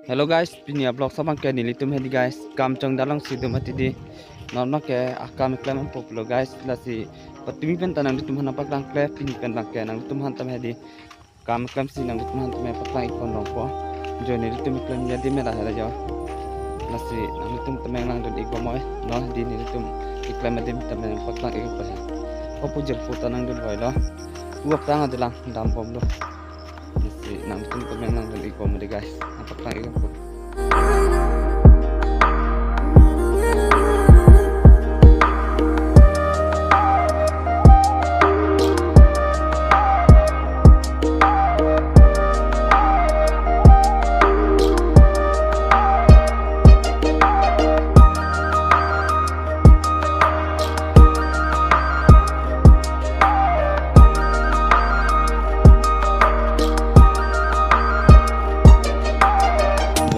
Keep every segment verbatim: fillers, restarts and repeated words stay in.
Hello guys, pini a-vlog sabang ke nelitum hedi guys, kam chongdalong si dum hati di. Non ma ke akam klem ang populo guys, lasi patumi pen ta nangtumphan nangpaklangkle, pini pen bang ke nangtumphan tame hedi kam klem si nangtumphan tame paklang ik pon rong po. Jo nelitum klem ya di mela hela jo. Lasi nangtumphan tame langdun ik bomoi, non di nelitum ik klem adim tame paklang ik po he. Opu jerpo ta nangdun voilo. Uap tang adelang dam bomlo. Lasi nangtum kemen nang beli kom deh guys. Apa kang ikam pun.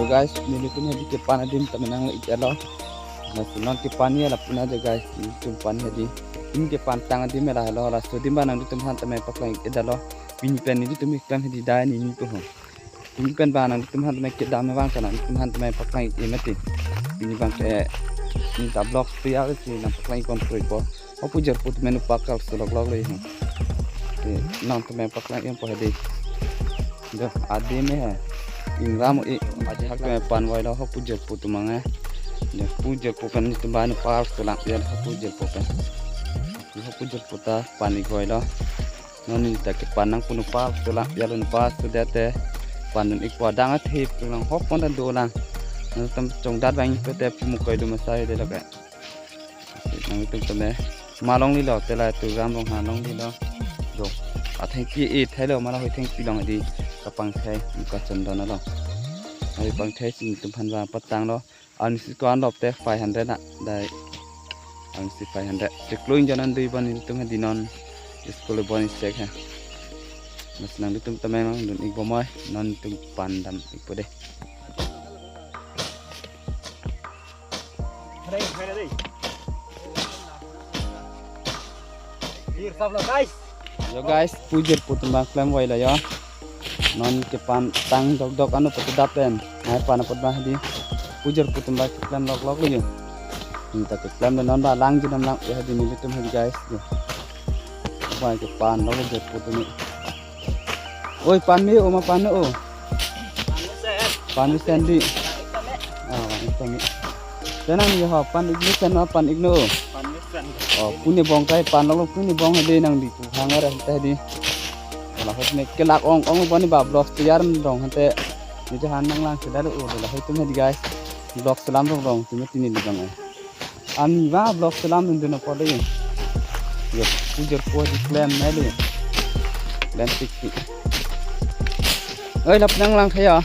Yo guys, nelitum hedi kepan adim tame nang ik-etlo. Lasi non kepan ya lapu na jo guys, nelitum pan hedi. Nelitum kepan tang adim mela helo, laso adim ba nangtumphan tame paklang ik-etlo. Pini pen nelitum ik tang hedi dai ni ni po ho. Pini pen ba nangtumphan tame kedam abang ke nangtumphan tame paklang ik-e mati. Pini bang ke ni ta vlog priya si nangpaklang ik pon kroi po. Opu jerpo tame nu pakal sulok lok le. Te nang tame paklang ik po hedi. Do adim he. Ingram ik adim tame pan voilo opu jerpo atum abang he. Do opu jerpo pen nelitum ba nu pakal sulok ya opu jerpo pen. Opu jerpo ta pan ik voilo. Non neli ta kepan nang punu pa, tulang ya lun pa, sudah te pan dun ik po adang athip tulang hok pon ta dolang. Nangtum chongdat bang ik po te pumukoi dum asai de lake. Nangtum tame malong lilo te la tu ram long ha long lilo. Do. Athengpi e thailo mala hoi thengpi long di kapangthai muka chondon along. Hoi pangthai si nangtumphan ba patanglo. Ansi ko anlop te five hundred na dai. Ansi five hundred. Chiklo injan an dui bon nelitum hedi non. School bon isek ha. Mas nangtum tame nang dun ik bomoi non tum pan dam ik po deh. Guys. Yo guys, pu jerpo atum bang klem voilo yo. Non kepan tang dok dok anu patu dap pen. Nai pan apot bang hedi. Pu jerpo atum bang klem lok lok lo yo. Neli ta klem lo non ba lang jinam lang ya hedi nelitum hedi guys. Yo. Bang kepan lo jerpo atum ni. Oi pan me o ma pan o. Pan mesen di. Ah, pan mesen. Tenang yo ha pan ik mesen ma pan ik no. Oh, pune bong kai pan lo pune bong hedi nang di. Hangar hedi. Wala hot me kelak ong ong bani ba vlog tiyar dong hante. Ni jahan nang lang sedar o la hoi tum hedi guys. Vlog selam dong dong tum tini di bang. Ami ba vlog selam dun dun apot le. Yo, pu jerpo di klem na le. Klem tik tik. Oi lap nang lang khaya.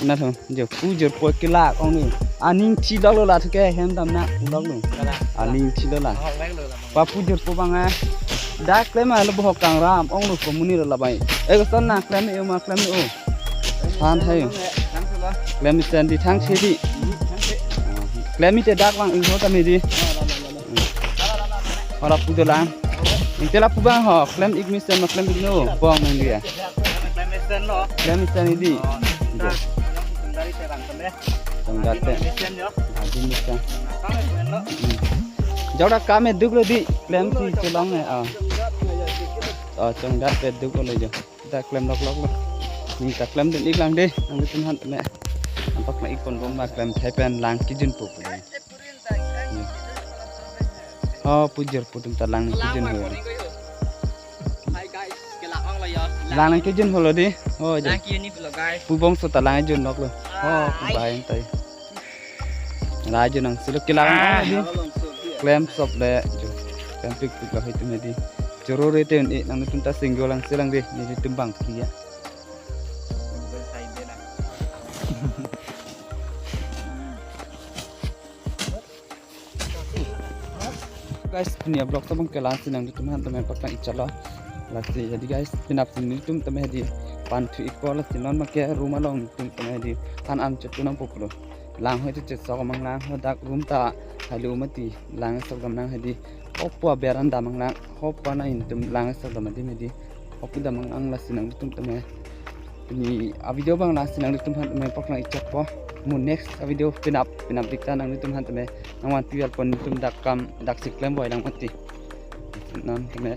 Na thong. Jo pu jerpo kelak ong ni. Aning chilok lo la thuke hem dam na ulok lo. Aning chilo la. Pa pu jerpo bang a. Da klem a lo bohok kang ram ong lo komuni lo labai. E ko son na klem e ma klem e o. Than hai. Klem mesen di thang si di. Klem ite dak bang ingho tame di. Hala pu dolang. Ingte lapu bang ho klem ik mesen ma klem ik no bong nang dia. Klem mesen lo. Klem mesen di. Oh, jo. Tong date. Mesen yo. Adi mesen. Klem mesen lo. Jauh dah kami duk lo di klem si chelong eh. Oh. Oh, tong date duk lo jo. Ta klem lok lok lo. Neli ta klem dun ik lang deh. Nangtum han me. Nampak na ik pon bom ma klem thai pen lang kijun po po. Oh, pu jerpo atum ta lang kijun ho. Hi guys, kelak ong lo yo. Lang lang kijun ho lo di. Oh, je. Lang kijun ni lo guys. Pu bongso ta lang jun lok lo. Oh, pu bahai tai. Laju nang silo kelang ah, di. Klem sop le. Klem tik tik lo hai tum di. Choro re te un-e nangtum ta singgo lang silang deh. Nelitum bang kia. Guys, pini a-vlog ta bang kelang si nangtum han tame paklang ik chalo. Lasi hedi guys, penap si nelitum tame hedi pan thu ik po lasi non ma ke room along nelitum tame hedi han an chetu nang po pulo. Lang hoi te chesok amang lang ho dak room ta hailu mati lang sok dam nang hedi. Opu a-veranda amang lang. Opu na nelitum lang sok dam adim hedi. Opu dam amang lang lasi nangtum tame. Ni a video abang lasi nanglitum aphan tame paklang-ik chotpo. Mo next a video penap penap dikta nanglitum aphan tame nangvanpi alpon, nelitum dak kam daksi klem boi lang mati. Non tame